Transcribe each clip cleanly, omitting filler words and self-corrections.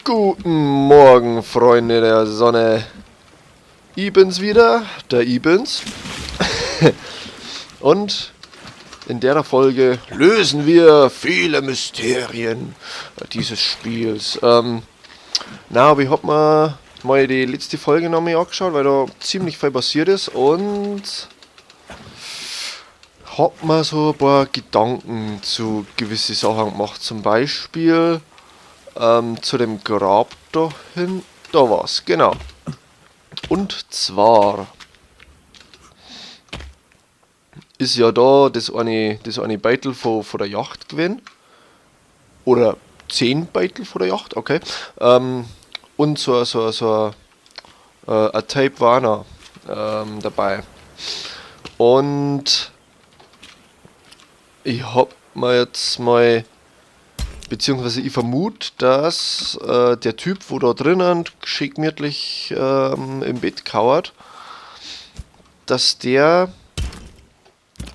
Guten Morgen, Freunde der Sonne. Ich bin's wieder, der Ibins. Und in der Folge lösen wir viele Mysterien dieses Spiels. Na, ich hab mir mal die letzte Folge noch mal angeschaut, weil da ziemlich viel passiert ist und hab mir so ein paar Gedanken zu gewissen Sachen gemacht. Zum Beispiel zu dem Grab da hin. Da war's, genau. Und zwar ist ja da das eine Beutel von der Yacht gewesen. Oder 10 Beutel von der Yacht, okay. Und so ein Tape war noch dabei. Und ich hab mir jetzt mal, beziehungsweise ich vermute, dass der Typ, wo da drinnen schön gemütlich im Bett kauert, dass der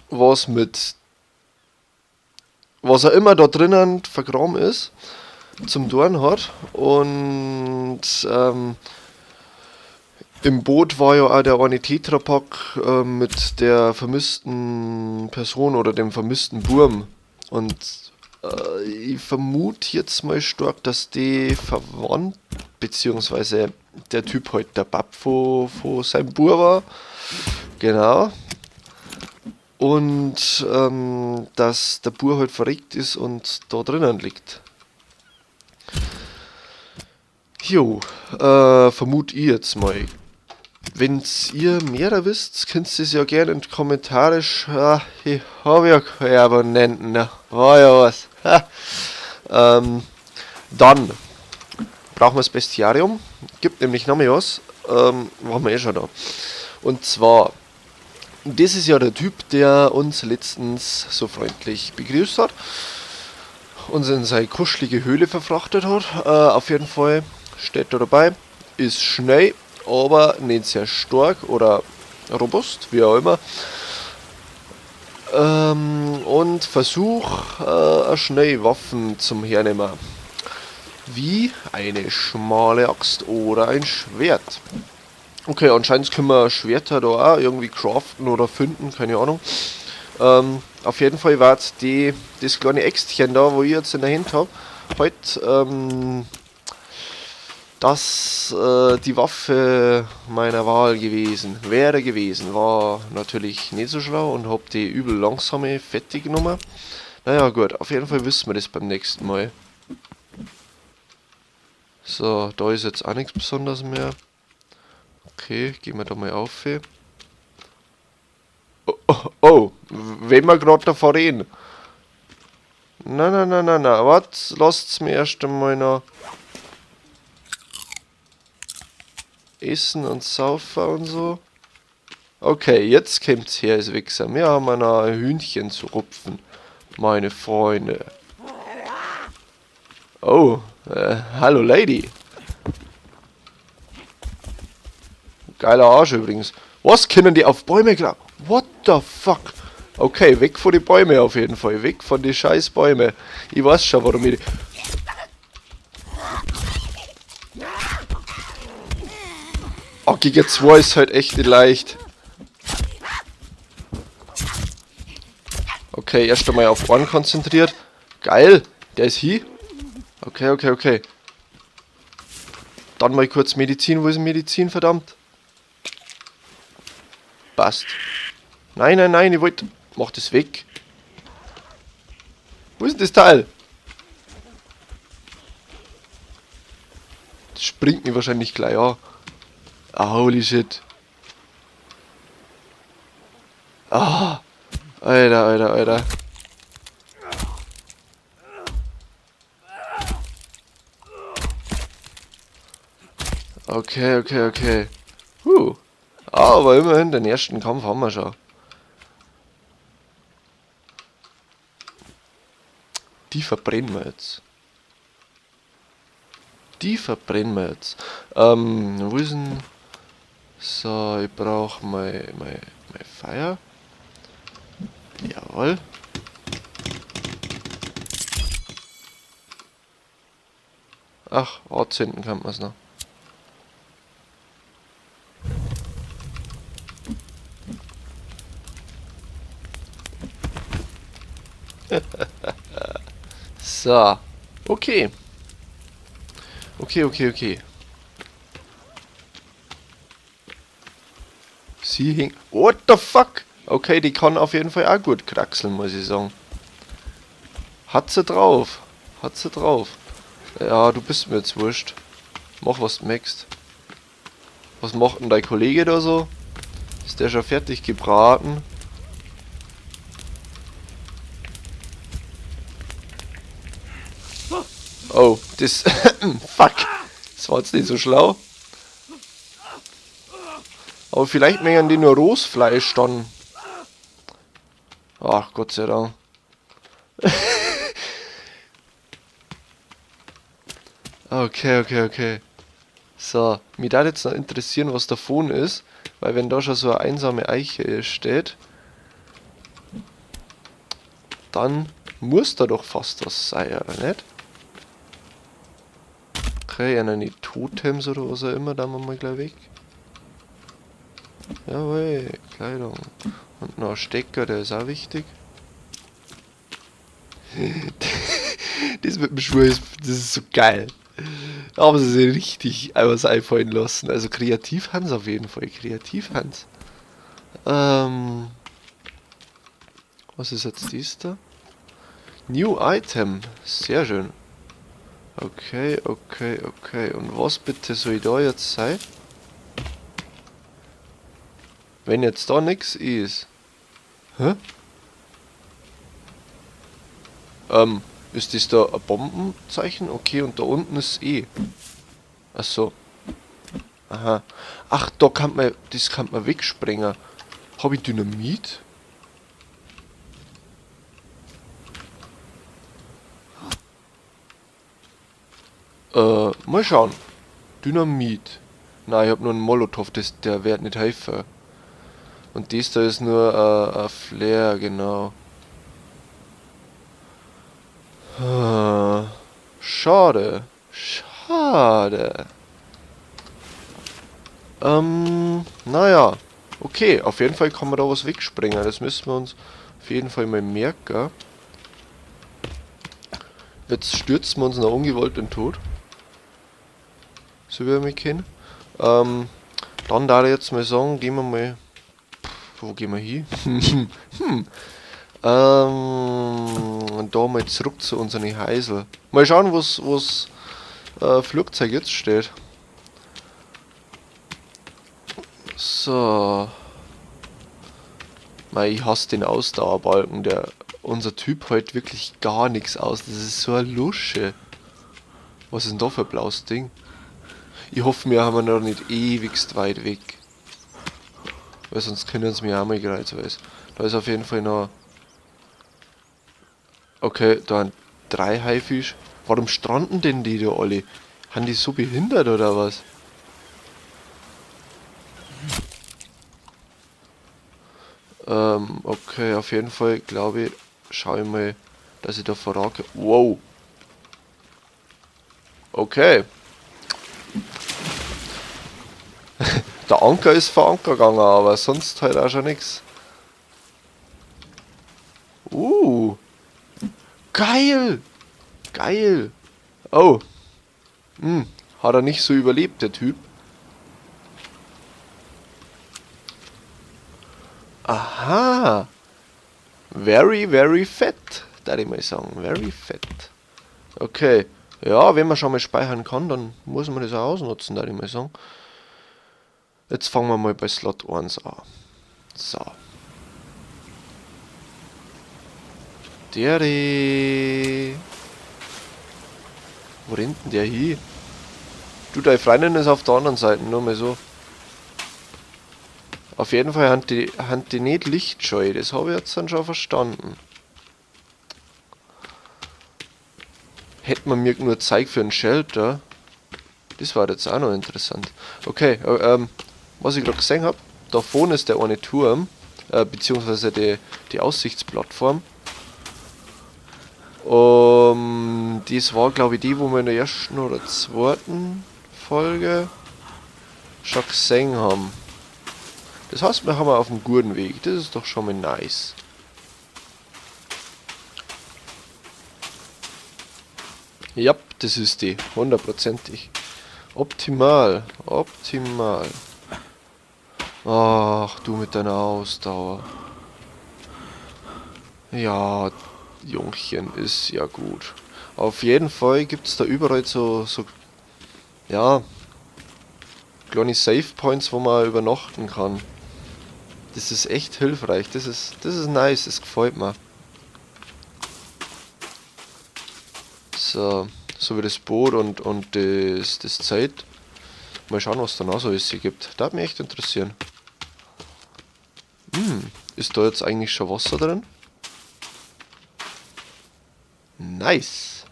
was mit, was er immer da drinnen vergraben ist, zum Dorn hat. Und im Boot war ja auch der eine Tetrapack mit der vermissten Person oder dem vermissten Burm. Und ich vermute jetzt mal stark, dass die verwandt, beziehungsweise der Typ halt der Bab von seinem Bub war. Genau. Und dass der Bub halt verreckt ist und da drinnen liegt. Jo, vermute ich jetzt mal. Wenn's ihr mehr wisst, könnt ihr es ja gerne in die Kommentare schreiben. Ich hab ja keine Abonnenten, ne? War ja was. Ha. Dann brauchen wir das Bestiarium. Gibt nämlich noch mehr was. Machen wir eh schon da. Und zwar, das ist ja der Typ, der uns letztens so freundlich begrüßt hat. Uns in seine kuschelige Höhle verfrachtet hat. Auf jeden Fall steht da dabei. Ist schnell, aber nicht sehr stark oder robust, wie auch immer. Und versuch schnell Waffen zum Hernehmen. Wie eine schmale Axt oder ein Schwert. Okay, anscheinend können wir Schwerter da auch irgendwie craften oder finden, keine Ahnung. Auf jeden Fall war das kleine Äxtchen da, wo ich jetzt in der Hand hab, heute das die Waffe meiner Wahl gewesen wäre gewesen. War natürlich nicht so schlau und hab die übel langsame, fette genommen. Naja gut, auf jeden Fall wissen wir das beim nächsten Mal. So, da ist jetzt auch nichts Besonderes mehr. Okay, gehen wir da mal auf. Oh, oh, oh, wenn wir grad davor reden. Nein, nein, nein, nein, nein, warte, lasst's mir erst einmal noch essen und saufen und so. Okay, jetzt kommt's her, ist Wichser. Wir haben noch ein Hühnchen zu rupfen, meine Freunde. Oh, hallo Lady. Geiler Arsch übrigens. Was können die auf Bäume graben? What the fuck? Okay, weg von den Bäumen auf jeden Fall. Weg von den scheiß Bäumen. Ich weiß schon, warum ich... Oh, gegen 2 ist halt echt nicht leicht. Okay, erst einmal auf einen konzentriert. Geil, der ist hier. Okay, okay, okay. Dann mal kurz Medizin. Wo ist denn Medizin, verdammt? Passt. Nein, nein, nein, ich wollte... Mach das weg. Wo ist denn das Teil? Das springt mir wahrscheinlich gleich an. Ah, holy shit. Ah. Alter, alter, alter. Okay, okay, okay. Huh. Ah, aber immerhin, den ersten Kampf haben wir schon. Die verbrennen wir jetzt. Die verbrennen wir jetzt. Wo ist denn... So, ich brauch mein Feuer. Jawohl. Ach, anzünden kann man es noch. So. Okay. Okay, okay, okay. Sie hing... What the fuck? Okay, die kann auf jeden Fall auch gut kraxeln, muss ich sagen. Hat sie drauf. Hat sie drauf. Ja, du bist mir jetzt wurscht. Mach, was du möchtest. Was macht denn dein Kollege da so? Ist der schon fertig gebraten? Oh, das... Fuck. Das war jetzt nicht so schlau. Aber vielleicht mengen die nur Rohsfleisch dann. Ach, Gott sei Dank. Okay, okay, okay. So, mich würde jetzt noch interessieren, was davon ist. Weil wenn da schon so eine einsame Eiche steht, dann muss da doch fast was sein, oder nicht? Okay, eine Totems oder was auch immer, da machen wir mal gleich weg. Jawohl, Kleidung. Und noch ein Stecker, der ist auch wichtig. Das mit dem Schuh ist, das ist so geil. Da haben sie sich richtig was einfallen lassen. Also kreativ haben sie auf jeden Fall. Kreativ haben sie. Was ist jetzt dies da? New Item. Sehr schön. Okay, okay, okay. Und was bitte soll da jetzt sein? Wenn jetzt da nix ist. Hä? Ist das da ein Bombenzeichen? Okay, und da unten ist E. Ach so. Aha. Ach, da kann man, das kann man wegsprengen. Hab ich Dynamit? Mal schauen. Dynamit. Nein, ich hab nur einen Molotow, der wird nicht helfen. Und das da ist nur ein Flare, genau. Schade. Schade. Naja. Okay, auf jeden Fall kann man da was wegsprengen. Das müssen wir uns auf jeden Fall mal merken. Jetzt stürzen wir uns noch ungewollt in den Tod. So wie wir mich kennen. Dann darf ich jetzt mal sagen, gehen wir mal... Pff, wo gehen wir hin? Da mal zurück zu unseren Häusl. Mal schauen, wo's Flugzeug jetzt steht. So. Mei, ich hasse den Ausdauerbalken. Unser Typ hält wirklich gar nichts aus. Das ist so eine Lusche. Was ist denn da für ein blaues Ding? Ich hoffe, wir haben noch nicht ewigst weit weg. Weil sonst können sie mir auch mal kreuzweise. Da ist auf jeden Fall noch... Okay, da sind 3 Haifisch. Warum stranden denn die da alle? Haben die so behindert oder was? Okay, auf jeden Fall glaube ich, schau ich mal, dass ich da vorankomme. Wow. Okay. Der Anker ist vor Anker gegangen, aber sonst halt auch schon nix. Geil! Geil! Oh. Hat er nicht so überlebt, der Typ. Aha! Very, very fett, darf ich mal sagen. Very fett. Okay. Ja, wenn man schon mal speichern kann, dann muss man das auch ausnutzen, darf ich mal sagen. Jetzt fangen wir mal bei Slot 1 an. So. Dere. Wo rennt denn der hin? Du, deine Freundin ist auf der anderen Seite, nur mal so. Auf jeden Fall haben die nicht lichtscheu, das habe ich jetzt dann schon verstanden. Hätte man mir nur Zeug für einen Shelter. Das war jetzt auch noch interessant. Okay, was ich gerade gesehen hab, da vorne ist der eine Turm, beziehungsweise die Aussichtsplattform. Das war, glaube ich, die, wo wir in der ersten oder zweiten Folge schon gesehen haben. Das heißt, wir haben auf dem guten Weg. Das ist doch schon mal nice. Ja, das ist die. Hundertprozentig. Optimal. Optimal. Ach, du mit deiner Ausdauer. Ja, Jungchen, ist ja gut. Auf jeden Fall gibt's da überall so, ja, kleine Save Points, wo man übernachten kann. Das ist echt hilfreich. Das ist nice, das gefällt mir. So, so wie das Boot und das Zelt. Mal schauen, was da noch so alles gibt. Das würde mich echt interessieren. Ist da jetzt eigentlich schon Wasser drin? Nice.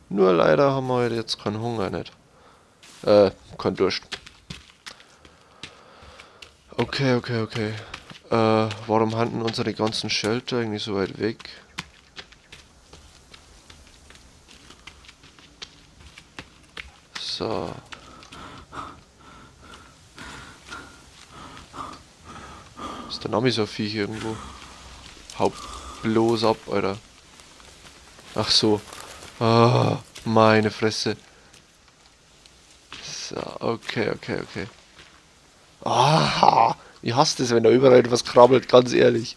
Nur leider haben wir halt jetzt keinen Hunger nicht. Keinen Durst. Okay, okay, okay. Warum handeln unsere ganzen Shelter eigentlich so weit weg? So. Ist der Name so ein Viech irgendwo? Hau bloß ab, Alter. Ach so. Ah, meine Fresse. So, okay, okay, okay. Aha! Ich hasse das, wenn da überall etwas krabbelt, ganz ehrlich.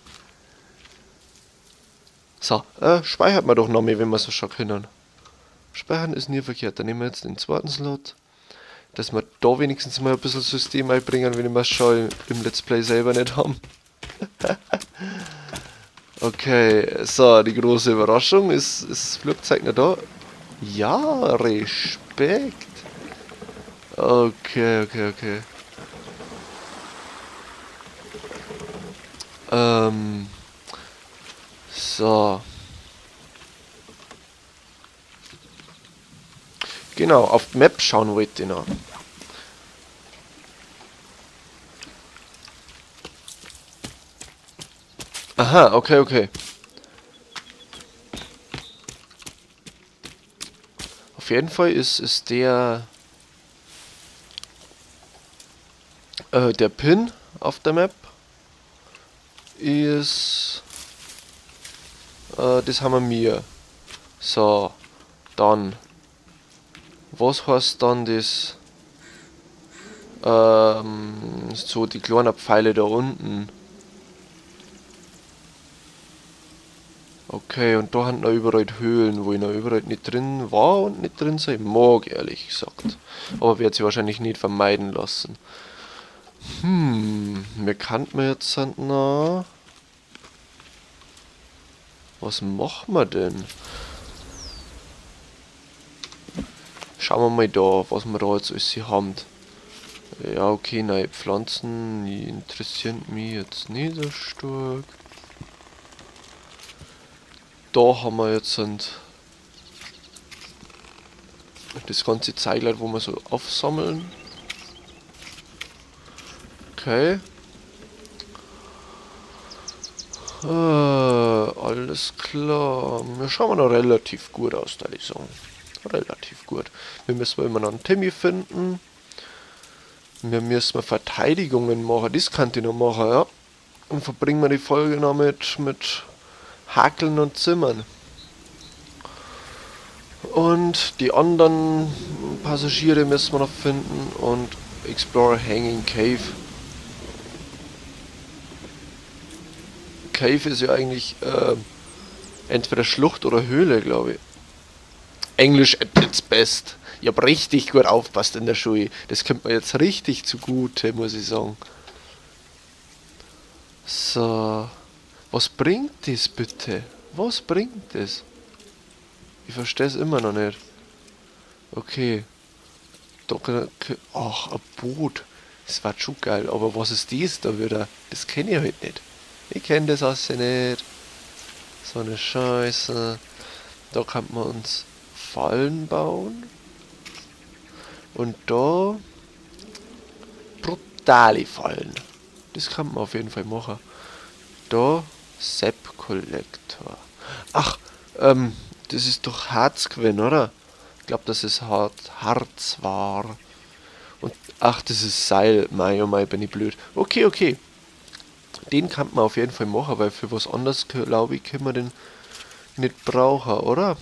So, speichert man doch noch mehr, wenn wir so schon können. Speichern ist nie verkehrt. Dann nehmen wir jetzt den zweiten Slot. Dass wir da wenigstens mal ein bisschen System einbringen, wenn wir es schon im Let's Play selber nicht haben. Okay, so, die große Überraschung. Ist das Flugzeug noch da? Ja, Respekt. Okay, okay, okay. So. Genau, auf die Map schauen wollte ich noch. Aha, okay, okay. Auf jeden Fall ist der Pin auf der Map ist, das haben wir mir. So, dann. Was heißt dann das? So die kleinen Pfeile da unten. Okay, und da haben noch überall Höhlen, wo ich noch überall nicht drin war und nicht drin sein mag, ehrlich gesagt. Aber wird sie wahrscheinlich nicht vermeiden lassen. Mir kann man jetzt noch. Was machen wir denn? Schauen wir mal da, was wir da jetzt alles hier haben. Ja, okay, neue Pflanzen, die interessieren mich jetzt nicht so stark. Da haben wir jetzt das ganze Zeug, wo wir so aufsammeln. Okay. Alles klar. Wir schauen noch relativ gut aus, da ich sagen. Relativ gut. Wir müssen immer noch einen Timmy finden. Wir müssen Verteidigungen machen. Das kann ich noch machen, ja. Und verbringen wir die Folge noch mit Hakeln und Zimmern. Und die anderen Passagiere müssen wir noch finden. Und Explore Hanging Cave. Cave ist ja eigentlich entweder Schlucht oder Höhle, glaube ich. Englisch at its best. Ich hab richtig gut aufgepasst in der Schule. Das kommt mir jetzt richtig zugute, muss ich sagen. So. Was bringt das bitte? Was bringt das? Ich verstehe es immer noch nicht. Okay. Da kann, ach, ein Boot. Das war schon geil. Aber was ist das da wieder? Das kenn ich halt nicht. Ich kenn das alles nicht. So eine Scheiße. Da kann man uns Fallen bauen. Und da brutale Fallen. Das kann man auf jeden Fall machen. Da Sap Collector. Ach, Das ist doch Harz gewesen, oder? Ich glaub, dass es Harz war. Und, ach, das ist Seil. Mei, oh mei, bin ich blöd. Okay, okay. Den kann man auf jeden Fall machen, weil für was anderes, glaub ich, können wir den nicht brauchen, oder?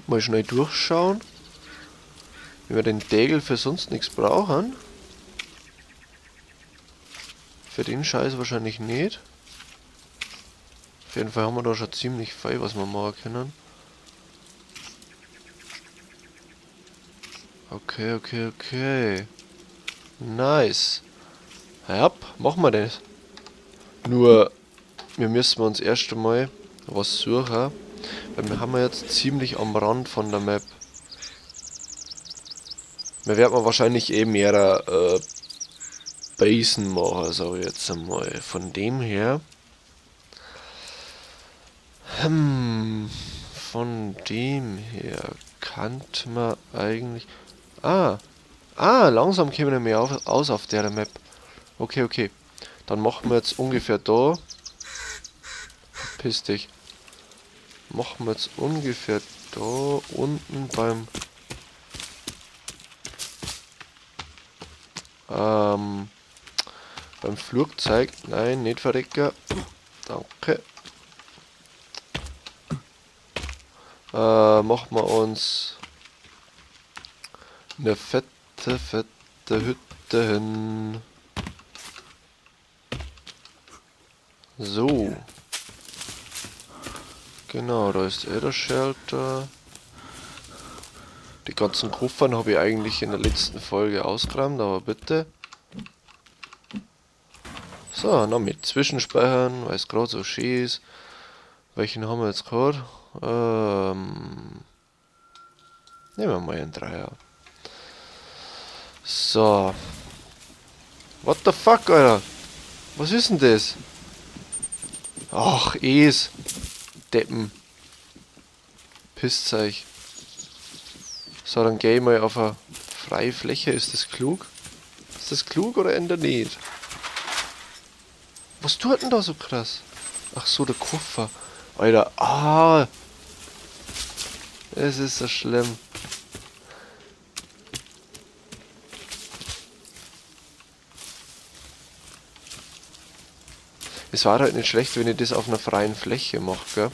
Mal schnell durchschauen. Wenn wir den Degel für sonst nichts brauchen. Für den Scheiß wahrscheinlich nicht. Auf jeden Fall haben wir da schon ziemlich viel, was wir machen können. Okay, okay, okay. Nice. Ja, machen wir das. Nur, wir müssen uns erst einmal was suchen. Weil wir haben ja jetzt ziemlich am Rand von der Map. Wir werden wahrscheinlich eh mehrere Basen machen, sag ich jetzt einmal. Von dem her. Von dem her kann man eigentlich... Ah, langsam kommen wir mehr aus auf der Map. Okay, okay. Dann machen wir jetzt ungefähr da. Verpiss dich. Machen wir jetzt ungefähr da unten beim... beim Flugzeug. Nein, nicht verrecken. Danke. Machen wir uns eine fette, fette Hütte hin. So. Genau, da ist eh der Shelter. Die ganzen Koffern habe ich eigentlich in der letzten Folge ausgeräumt, aber bitte. So, noch mit Zwischenspeichern, weil es gerade so schön ist. Welchen haben wir jetzt gerade? Nehmen wir mal einen Dreier. So. What the fuck, Alter? Was ist denn das? Ach, es. Deppen. Pisst euch. So, dann geh ich mal auf eine freie Fläche. Ist das klug? Ist das klug oder eher nicht? Was tut denn da so krass? Ach so, der Koffer. Alter, ah! Es ist so schlimm. Es war halt nicht schlecht, wenn ich das auf einer freien Fläche mache, gell?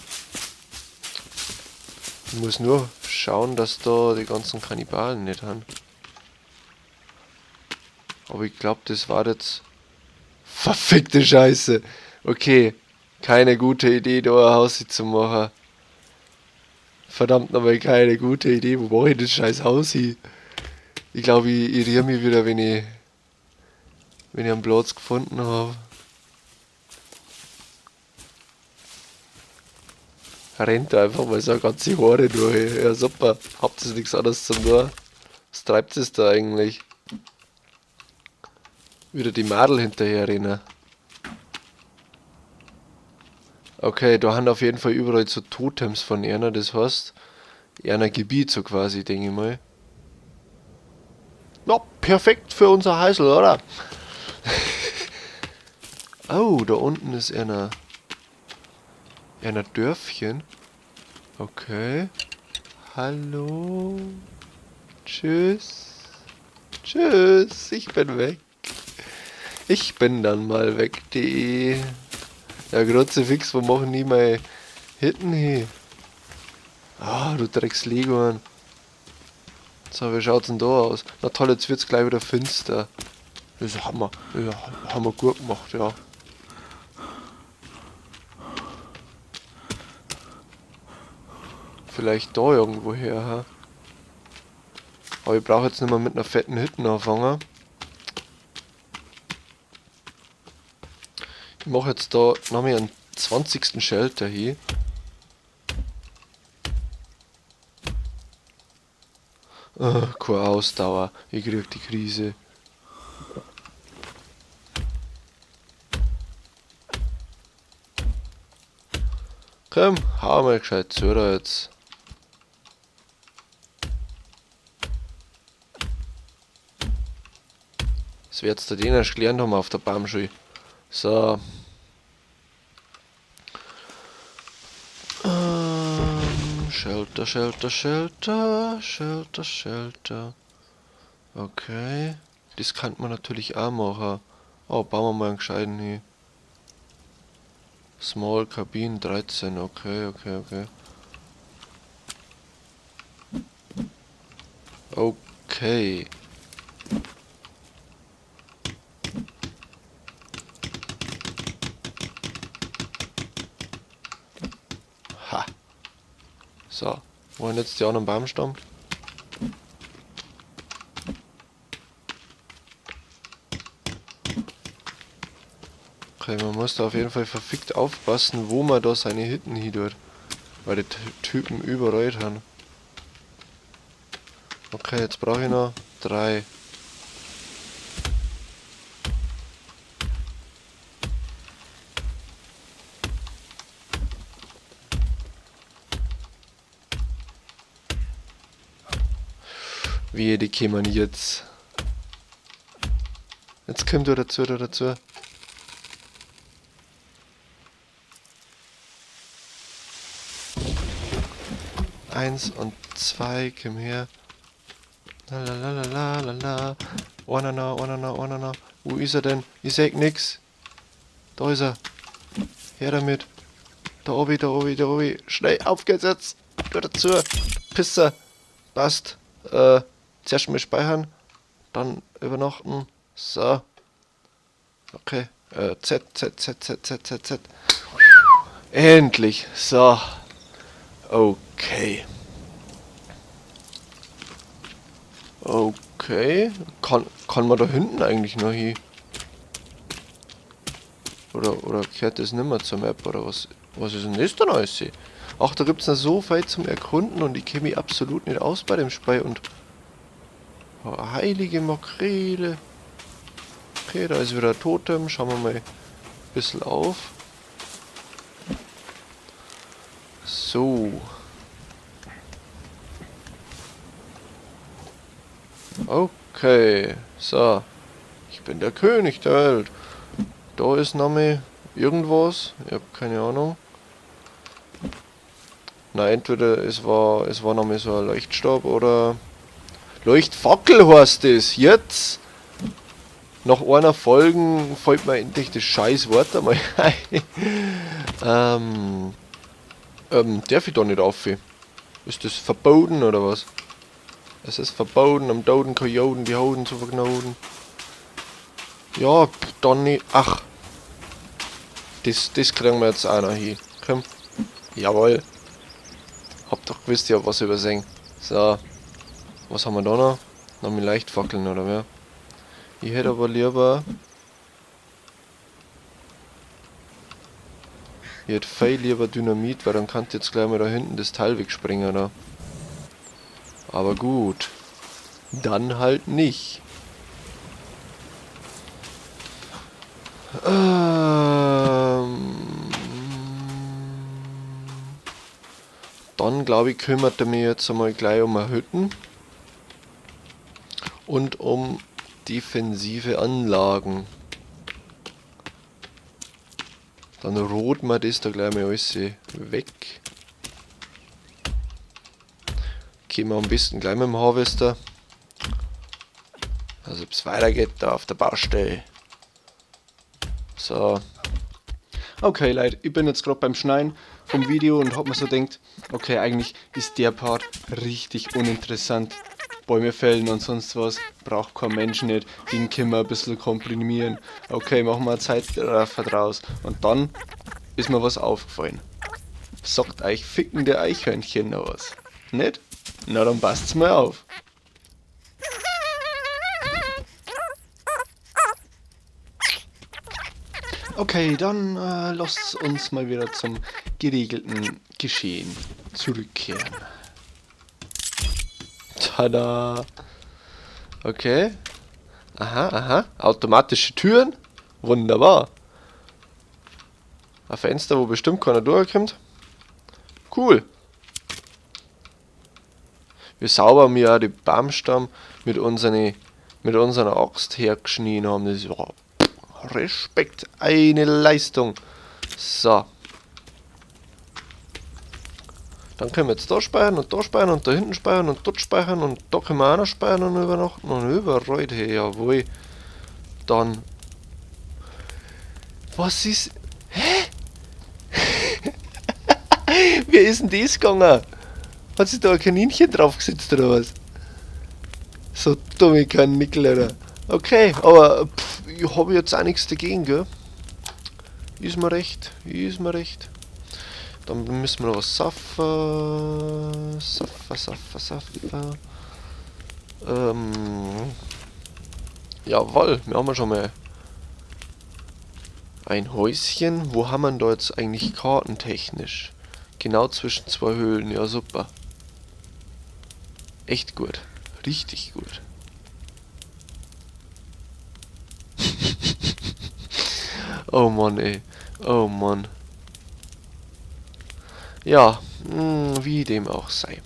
Ich muss nur schauen, dass da die ganzen Kannibalen nicht haben. Aber ich glaub, das war jetzt... Verfickte Scheiße! Okay, keine gute Idee, da ein Haus zu machen. Verdammt nochmal, keine gute Idee. Wo mach ich das scheiß Haus hin? Ich glaub, ich irre mich wieder, wenn ich einen Platz gefunden hab. Rennt da einfach mal so eine ganze Horde durch. Ja, super. Habt ihr nichts anderes zum tun? Was treibt es da eigentlich? Wieder die Madel hinterher rennen. Okay, da haben auf jeden Fall überall so Totems von einer, das heißt, einer Gebiet so quasi, denke ich mal. Ja, perfekt für unser Häusl, oder? Oh, da unten ist einer. Einer Dörfchen. Okay. Hallo. Tschüss. Tschüss. Ich bin weg. Ich bin dann mal weg. Die. Ja, Kruzifix, wo machen die meine Hitten hin? Ah, du Drecks Leguan. So, wie schaut's denn da aus? Na toll, jetzt wird's gleich wieder finster. Das haben wir gut gemacht, ja. Vielleicht da irgendwo her, ha? Aber ich brauche jetzt nicht mehr mit einer fetten Hütte anfangen. Ich mache jetzt da noch mal einen 20. Shelter hier. Oh, keine Ausdauer. Ich krieg die Krise. Komm, hau mal gescheit zu da jetzt. Das wird's da den erst gelernt haben auf der Baumschule. So. Shelter, Shelter, Shelter, Shelter, Shelter. Okay. Das kann man natürlich auch machen. Oh, bauen wir mal einen gescheiten hin. Small Cabin 13, okay, okay, okay. Okay. Ha. So, wo sind jetzt die anderen Baumstamm? Okay, man muss da auf jeden Fall verfickt aufpassen, wo man da seine Hütten hin tut. Weil die Typen überall haben. Okay, jetzt brauche ich noch 3. Wehe, die kämen jetzt. Jetzt kommt er dazu, da dazu. 1 und 2, komm her. La la la la la la. Einer noch, einer noch, einer noch. Wo ist er denn? Ich seh nix. Da ist er. Her damit. Da oben, da oben, da oben. Schnell, auf geht's jetzt. Du dazu. Pisser. Passt. Zuerst mal speichern. Dann übernachten. So. Okay. Z, Z, Z, Z, Z, Z, Z. Endlich. So. Okay. Okay. Kann man da hinten eigentlich noch hin? Oder gehört das nimmer zur Map? Oder was? Was ist denn das da alles? Ach, da gibt's noch so viel zum Erkunden und ich kenn mich absolut nicht aus bei dem Spiel und... Oh, heilige Makrele. Okay, da ist wieder ein Totem. Schauen wir mal ein bisschen auf. So. Okay. So. Ich bin der König der Welt. Da ist nochmal irgendwas. Ich hab keine Ahnung. Na, entweder es war nochmal so ein Leuchtstab oder... Leuchtfackel heißt das. Jetzt! Nach einer Folge fällt mir endlich das scheiß Wort einmal ein. Darf ich da nicht auf? Ist das verboten oder was? Es ist verboten, am toten Kojoten die Hoden zu verknoten. Ja, dann nicht. Ach. Das kriegen wir jetzt auch noch hin. Komm. Jawohl. Hab doch gewusst, ich hab was übersehen. So. Was haben wir da noch? Noch mit Leichtfackeln, oder wer? Ich hätte aber lieber... Ich hätte viel lieber Dynamit, weil dann kann ich jetzt gleich mal da hinten das Teil wegspringen, oder? Aber gut. Dann halt nicht. Dann glaube ich, kümmert er mich jetzt einmal gleich um Hütten. Und um defensive Anlagen. Dann roden wir das da gleich mal alles weg. Gehen wir am besten gleich mit dem Harvester. Also ob's weitergeht da auf der Baustelle. So. Okay Leute, ich bin jetzt grad beim Schneiden vom Video und hab mir so gedacht, okay, eigentlich ist der Part richtig uninteressant. Bäume fällen und sonst was, braucht kein Mensch nicht, den können wir ein bisschen komprimieren. Okay, machen wir eine Zeitraffer draus. Und dann ist mir was aufgefallen. Sagt euch fickende Eichhörnchen noch was? Nicht? Na dann passt's mal auf. Okay, dann lasst uns mal wieder zum geregelten Geschehen zurückkehren. Tada! Okay. Aha, aha. Automatische Türen. Wunderbar. Ein Fenster, wo bestimmt keiner durchkommt. Cool. Wie sauber wir auch die Baumstamm mit unserer Axt hergeschnien haben. Das ist ja Respekt, eine Leistung. So. Dann können wir jetzt da speichern und da speichern und da hinten speichern und dort speichern und da können wir auch noch speichern und übernachten und überall, hey, jawohl. Dann... Was ist... Hä? Wie ist denn das gegangen? Hat sich da ein Kaninchen draufgesetzt oder was? So dumme Kanickel, Alter. Okay, aber pff, ich hab jetzt auch nichts dagegen, gell? Ist mir recht, ist mir recht. Dann müssen wir noch was saufen. Saffer, saffer, saffer. Jawohl, wir haben ja schon mal ein Häuschen. Wo haben wir denn da jetzt eigentlich kartentechnisch? Genau zwischen zwei Höhlen, ja super. Echt gut. Richtig gut. Oh Mann, ey. Oh Mann. Ja, wie dem auch sei.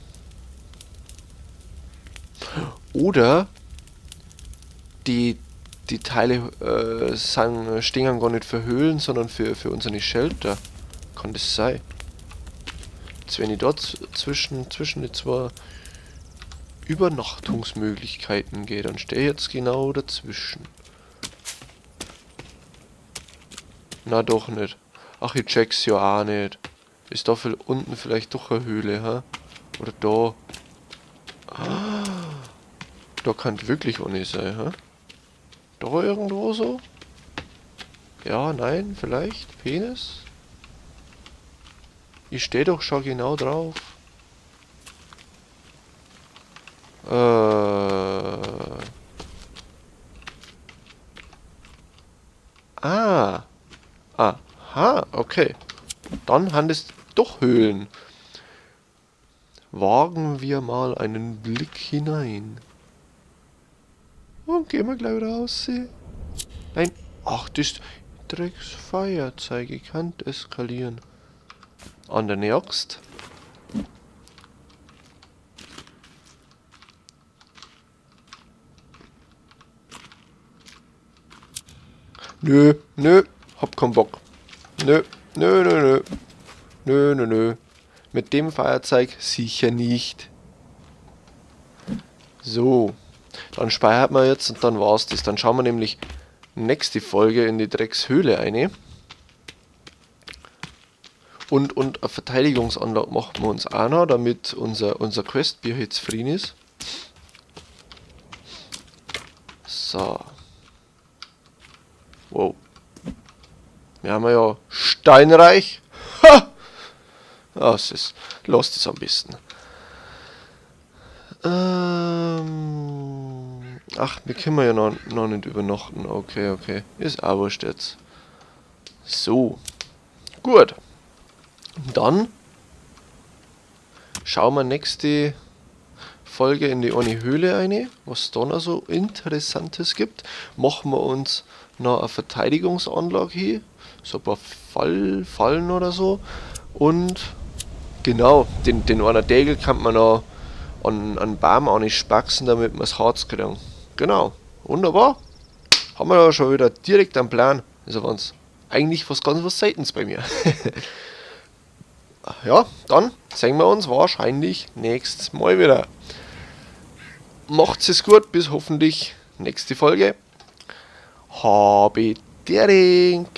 Oder die Teile stehen gar nicht für Höhlen, sondern für unsere Shelter. Kann das sein? Jetzt, wenn ich dort zwischen die zwei Übernachtungsmöglichkeiten gehe, dann stehe ich jetzt genau dazwischen. Na doch nicht. Ach, ich check's ja auch nicht. Ist da unten vielleicht doch eine Höhle, hä? Oder da? Ah, da kann wirklich auch nicht sein, hä? Da irgendwo so? Ja, nein, vielleicht? Penis? Ich steh doch schon genau drauf. Ah. Aha, okay. Dann handelt es doch Höhlen. Wagen wir mal einen Blick hinein. Und gehen wir gleich wieder raus. Nein. Ach, das Drecksfeuerzeug. Ich kann eskalieren. An der Axt. Nö, nö, hab keinen Bock. Nö, nö, nö, nö. Nö, nö, nö. Mit dem Feuerzeug sicher nicht. So. Dann speichert man jetzt und dann war's das. Dann schauen wir nämlich nächste Folge in die Dreckshöhle eine. Und eine Verteidigungsanlage machen wir uns auch noch, damit unser Questbier jetzt zufrieden ist. So. Wow. Wir haben ja steinreich. Ha! Das ist, lass das am besten. Ach, wir können ja noch nicht übernachten. Okay, okay. Ist auch wurscht jetzt. So. Gut. Dann schauen wir nächste Folge in die eine Höhle eine, was da noch so Interessantes gibt. Machen wir uns noch eine Verteidigungsanlage hier. So ein paar Fallen oder so. Und genau, den einen Degel kann man noch an Baum auch nicht spaxen, damit wir das Harz kriegen. Genau, wunderbar. Haben wir ja schon wieder direkt am Plan. Also wenn's eigentlich was ganz was Seltenes bei mir. Ja, dann sehen wir uns wahrscheinlich nächstes Mal wieder. Macht's es gut, bis hoffentlich nächste Folge. Habe Dering.